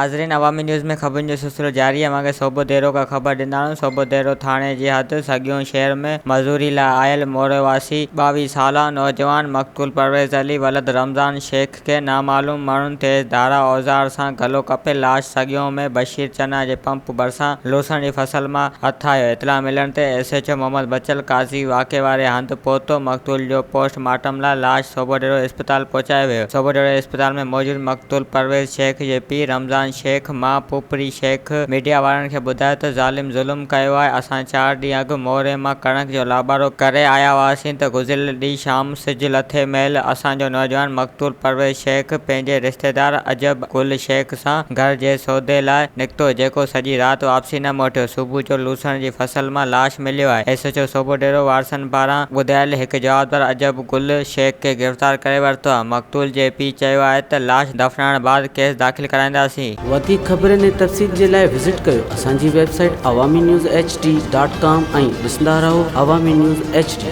ناظرين عوامي نيوز ۾ خبرن جو سلسلو جاري آهي اوهان کي صوبو ديرو کان خبر ڏيندا آهيون صوبو ديرو ٿاڻي جي حد سڳيون شهر ۾ مزوري لاء آيل موري واسي 22 سالا نوجوان مقتول پرويز علي ولد رمضان شيخ کي نامعلوم ماڻهن تيز ڌارا اوزار سان گلو ڪپي لاش سڳيون ۾ بشير چنا جي پمپ ڀرسان لوسڻ جي فصل مان هٿ آيو اطلاع ملڻ تي S H O Muhammad Bachal Qazi واقعي واري هنڌ پهتو مقتول جو پوسٽ مارٽم لاء لاش صوبوڏيرو اسپتال پهچايو ويو صوبوڏيرو اسپتال ۾ موجود مقتول پرويز شيخ جي پيء رمضان شيخ، ماء پوپري شيخ ميڊيا وارن کي ٻڌايو ته ظالم ظلم ڪيو آهي، اسان چار ڏينهن اڳ موري مان ڪڻڪ جو لابارو ڪري آيا هئاسين ته گذريل ڏينهن شام سج لٿي مهل اسان جو نوجوان مقتول پرويز شيخ پنهنجي رشتيدار عجب گل شيخ سان گهر جي سودي لاء نڪتو جيڪو سڄي رات واپسي نه موٽيو صبح جو لوسڻ جي فصل مان لاش مليو آهي ايس ايڇ او صوبوڏيرو وارثن پاران ٻڌايل هڪ جوابدار عجب گل شيخ کي گرفتار ڪري ورتو آهي، مقتول جي پيء چيو آهي ته لاش دفنائڻ بعد ڪيس داخل ڪرائينداسين. وڌيڪ خبرن ۽ تفصيل جي لاء وزٽ ڪيو اسان جي website Awami news H D dot com ۽ ڏسندا رهو عوامي نيوز ايڇ ڊي.